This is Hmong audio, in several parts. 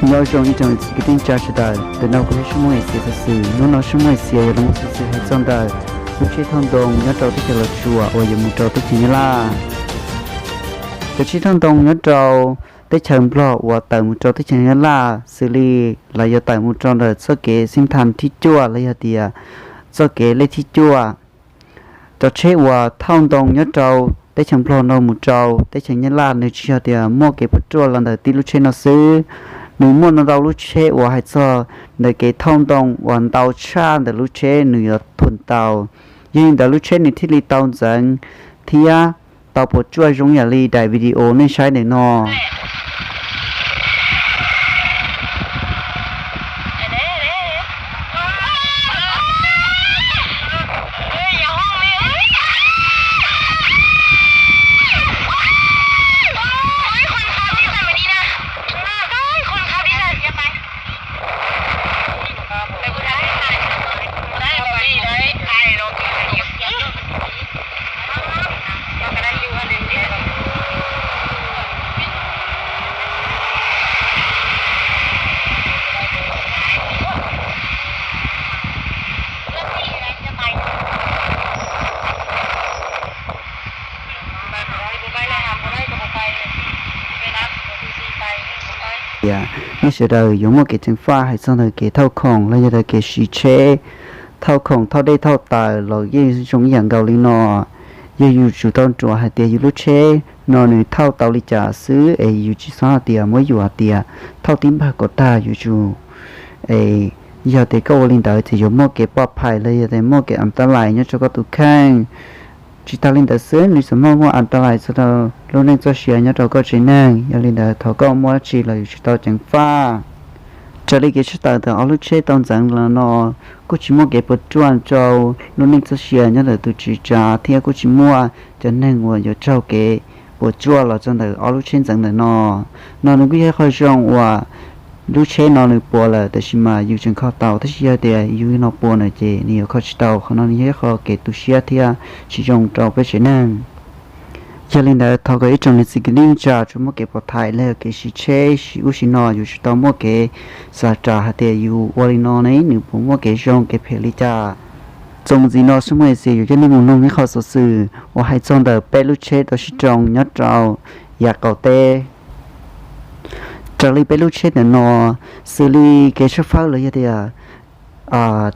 Nyob zoo ib tsoom niam txiv kwv tij neej tsa sawv daws, ntawm no kuv yog Sab Muaj Exias Xov Xwm. Hnub no Sab Muaj Exias yuav los muab xov xwm hais txog ntawm lub tsheb thauj ntoo nyob rau teb chaws Los Tsuas uas yuav mus rau teb chaws Nyab Laj. Cov tsheb thauj ntoo nyob rau teb chaws Nplog uas tawm mus rau teb chaws Nyab Laj xws li lawv yuav tawm mus rau ntawm txoj kev Xeeb Thas thib cuaj los yog tias txoj kev lej thib cuaj. Cov tsheb uas thauj ntoo nyob rau teb chaws Nplog no mus rau teb chaws Nyab Laj nws tsis yog tias muaj kev puas tsuaj los ntawm tib lub tsheb no xwb, nws muaj ntau ntau lub tsheb uas hais txog ntawm kev thauj ntoo uas ntau tshaj ntawm lub tsheb nws yuav thuam tau. Yog li ntawd lub tsheb nws thiaj li tau ntxeev thiab tau puas tsuaj zoo yam li daim video nej saib ntawm no. Nej sawv daws yuav muaj kev ceev faj hais txog ntawm kev thauj khoom los yog tias kev siv tsheb thauj khoom thauj dej thauj taws los yeej zoo ib yam nkaus li no. Yog yus tsum tau ruam hais tias yus lub tsheb no nws thauj tau li cas xwb es yus tsis txhob hais tias muab yuam hais tias thauj tib npag kom tag, yuav tsum es yog tias koj ua li ntawd ces yuav muaj kev pov phais los yog tias muaj kev an ta lais nyob rau koj tus kheej. Tsis tas li ntawd xwb, nws txawm muaj muaj an ta lais txog rau lub neej txoj sia nyob rau koj tsev neeg. Yog li ntawd thaum koj muaj dab tsi los yuav tsum tau ceev faj. Raws li kev tshaj tawm ntawm ob lub tsheb tau ntxeev los no, kuj tsis muaj kev puas tsuaj rau lub neej txoj sia nyob ntawm tus tswv tsav thiab kuj tsis muaj cov neeg uas yuav raug kev puas tsuaj los rau ntawm ob lub tsheb ntxeev ntawm no. No nws kuj yog ib qho zoo uas lub tsheb no nws puas lawm tab sis mas yus tseem kho tau, tab sis yog tias yus no puas na ces nws yuav kho tsis tau. Qhov no nws yog ib qho kev tu siab thiab tsis zoo rau peb tsev neeg. Yog li ntawd thov kom ib tsoom niam txiv kwv tij neej tsa tsuas muaj kev pov thaiv los yog kev siv tsheb siv ub siv no yuav tsum tau muaj kev xav ras hais tias yus ua li no ne nws puas muaj kev zoo kev phem li cas. Txuas ntxiv no Sab Muaj Exias yuav coj nej mus mloog ib qho xov xwm uas hais txog ntawm peb lub tsheb tau sib roo nyob rau yav qaum teb. Raws li peb lub tsheb ntawm no, xws li kev tshawb fawb los yog tias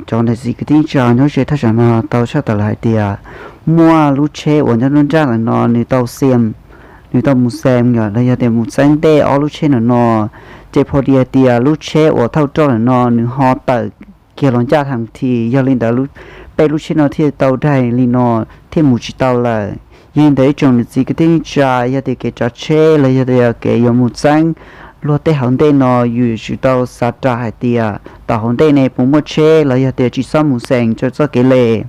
cov niam txiv kwv tij neej tsa nyob ze thaj tsam no tau tshaj tawm lawm hais tias muaj lub tsheb uas nyob nruab nrab ntawm no nws tau xeem, nws tau mus xeem los yog tias mus txeeb dej ob lub tsheb ntawm no, ces pom tias lub tsheb uas thauj roj ntawm no nws ho tawm kiag los ncaj thaj thi. Yog li ntawd peb lub tsheb no thiaj tau daig li no thiaj mus tsis tau lawm. Yog li ntawd ib tsoom niam txiv kwv tij neej tsa, yog tias kev tsav tsheb los yog tias kev yuav mus txeeb luag tej hauv ntej no yus yuav tsum tau xav ras hais tias tom hauv ntej ne puas muaj tsheb los yog tias tsis txhob mus xeem rau txoj kev lem.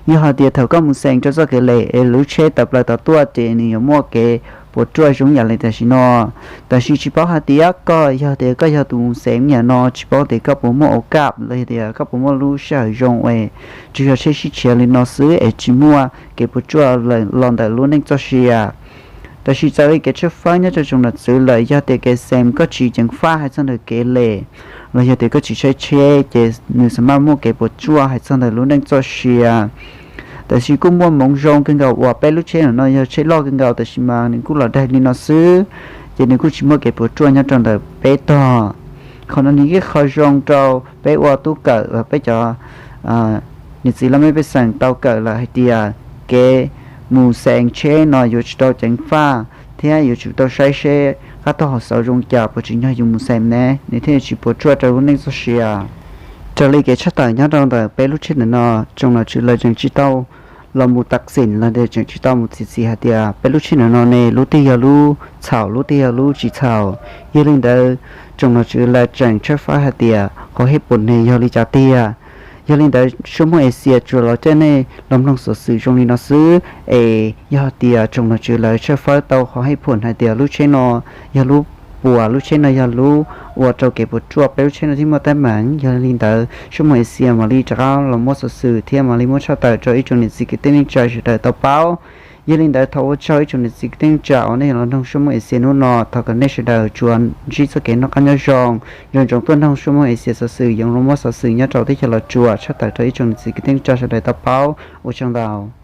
Yog hais tias thaum koj mus xeem rau txoj kev lem es lub tsheb tawm plaws tom tuaj ces nws yuav muaj kev puas tsuaj zoo yam li tam sim no. Tab sis tsis paub hais tias koj yog tias koj yog tus mus xeem yam no tsis paub tias koj puas muaj au kaj los yog tias koj puas muaj lub sij hawm zoo es tsuas yog tsheb sib tshiav li no xwb es tsis muaj kev puas tsuaj los ntawm lub neej txoj sia. Tab sis txawm li kev tshawb fawb nyob rau tsoom nom tswv lawm yog tias kev xeem koj tsis ceev faj hais txog ntawm kev lem los yog tias koj tsis tshaib tsheb ces nws xav maj muaj kev puas tsuaj hais txog ntawm lub neej txoj sia. Tab sis kuj muaj hmoov zoo kawg nkaus uas peb lub tsheb no yog tsheb loj kawg nkaus tab sis mas nws kuj los daig li no xwb, ces nws kuj tsis muaj kev puas tsuaj nyob rau ntawm peb tog. Qhov no nws yog qho zoo rau peb ua tub kawm, peb cov niam txiv laj mej pej xeem tau kawm lawm hais tias kev mus xeem tsheb no yuav tsum tau ceev faj thiab yuav tsum tau saib seb qab taug hauv xauv zoo cas puas tsim nyog yus mus xeem ne nws thiaj tsis puas tsuaj rau lub neej txoj sia. Raws li kev tshaj tawm nyob rau ntawm peb lub tsheb ntawm no, tsoom nom tswv lawv tseem tsis tau los mus tam xim los tias tseem tsis tau mus txhim txhim hais tias peb lub tsheb ntawm no ne lub twg yog lub txhaum lub twg yog lub tsis txhaum. Yog li ntawd tsoom nom tswv lawv tseem tshawb fawb hais tias qhov hej pum ne yog li cas tiag. Yog li ntawd Sab Muaj Exias tsuas los coj nej los mloog xov xwm zoo li no xwb es yog tias tsoom nom tswv lawv tshawb fawb tau qhov hej pum hais tias lub tsheb no yog lub puas, lub tsheb no yog lub ua rau kev puas tsuaj, peb lub tsheb no thiaj muaj teeb meem. Yog li ntawd Sab Muaj Exias mam li rov qab los muab xov xwm thiab mam li muab tshaj tawm rau ib tsoom niam txiv kwv tij neej tsa sawv daws tau paub. Yog li ntawd thov ua tsaug ib tsoom niam txiv kwv tij neej tsa uas nej los mloog Suab Moos Asia hnub no, thov kom nej sawv daws tsuas ntsib txoj kev noj qab nyob zoo, zoo tsoom tuaj mloog Suab Moos Asia xov xwm, yuav los muab xov xwm nyob rau teb chaws Los Tsuas tshaj tawm rau ib tsoom niam txiv kwv tij neej tsa sawv daws tau paub. Ua tsaug ntau.